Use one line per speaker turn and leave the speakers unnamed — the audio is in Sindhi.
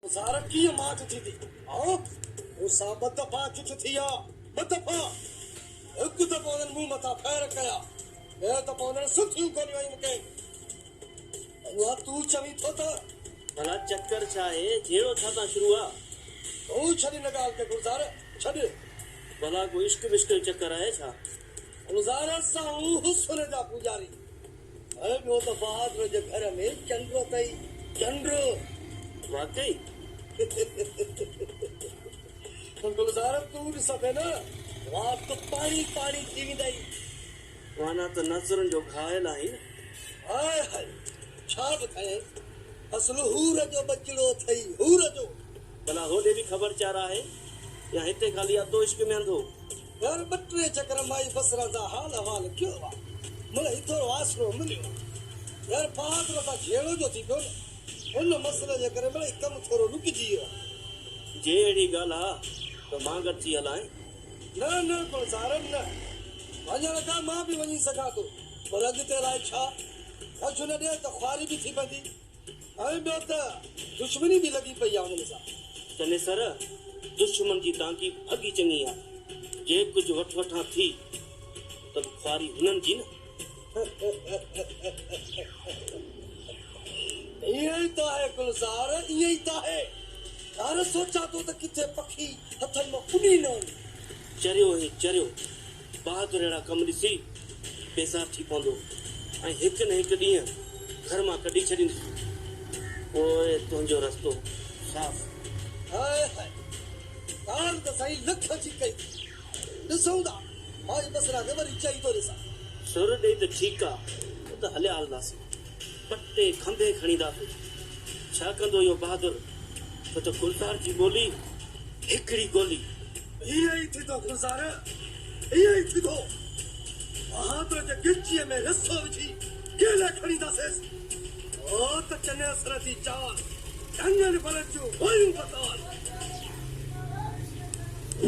گذار ڪيئن ماٺ ٿيندي؟ ها، مون سان ٻه دفعا چٺ ٿي آ، ٻه دفعا. هڪ دفعو هنن مون مٿان فير ڪيا، ٻيو دفعو هنن سٺيون گوليون هنيون مون کي. اڃا تون چوين ٿو ته.
ڀلا چڪر ڇا آهي؟ جهيڙو ڇا تان شروع آ؟
تون ڇڏ ان ڳالهه کي گلزار، ڇڏ.
ڀلا ڪو عشق وشق جو چڪر آهي ڇا؟
گلزار، اسان آهيون حسن جا پوڄاري. ۽ ٻيو ته بهادر جي گهر ۾ چنڊ اٿئي، چنڊ.
واقعي؟
گلزار تون ڏسندين نه، وات پاڻي پاڻي ٿي ويندئي.
وانا ته نظرن جو گهايل آهين نه.
هاء هاء، ڇا ٻڌايانء، اصل حور جو ٻچڙو اٿئي، حور جو.
ڀلا هوڏي به خبر چار آهي يا هتي خالي اڌو عشق ۾ انڌو؟
يار ٻه ٽي چڪر مائي بصرا سان حال احوال ڪيو آ، مڙئي ٿورو آسرو مليو آ. يار بهادر سان جهيڙو جو ٿي پيو نه، ان مسئلي جي ڪري مڙئي ڪم ٿورو رڪجي ويو آ.
جي اهڙي ڳالهه آ ته مان گڏجي هلانء.
نه نه گلزار نه، وڃڻ کان مان به وڃي سگهان ٿو، پر اڳتي الائي ڇا؟ ڪجهه نه ڏي ته خواري به ٿي پوندي. ۽ ٻيو ته دشمني به لڳي پئي آ انهن سان.
چنيسر، دشمن جي دانگي ڀڳي چڱي آ. جي ڪجهه وٺ وٺان ٿي ته به خواري هنن جي نه.
ائين ئي ته آهي گلزار، ائين ئي ته آهي. يار سوچان ٿو ته ڪٿي پکي هٿن مان اڏي نه وڃي.
چريو آهين چريو. بهادر اهڙا ڪم ڏسي بيزار ٿي پوندو ۽ هڪ نه هڪ ڏينهن گهر مان ڪڍي ڇڏيندس. پوء تنهنجو رستو صاف.
هاء هاء، ڳالهه ته سائين لک جي ڪئي. ڏسون ٿا، مائي بصرا کي وري چئي ٿو ڏسان.
سر ڏئي ته ٺيڪ آ، نه ته هليا هلنداسين. پٽي کنڀي کڻينداسين. ڇا ڪندو اهو بهادر، ڇو ته گلزار جي ٻولي هڪڙي گولي.
ائين ئي ٿيندو گلزار، ائين ئي ٿيندو. بهادر جي ڳچيء ۾ رسو وجهي ڪيلي کڻينداسينس. او ته چنيسر جي چال، ڍنگن ڀلن جون هيون بتال.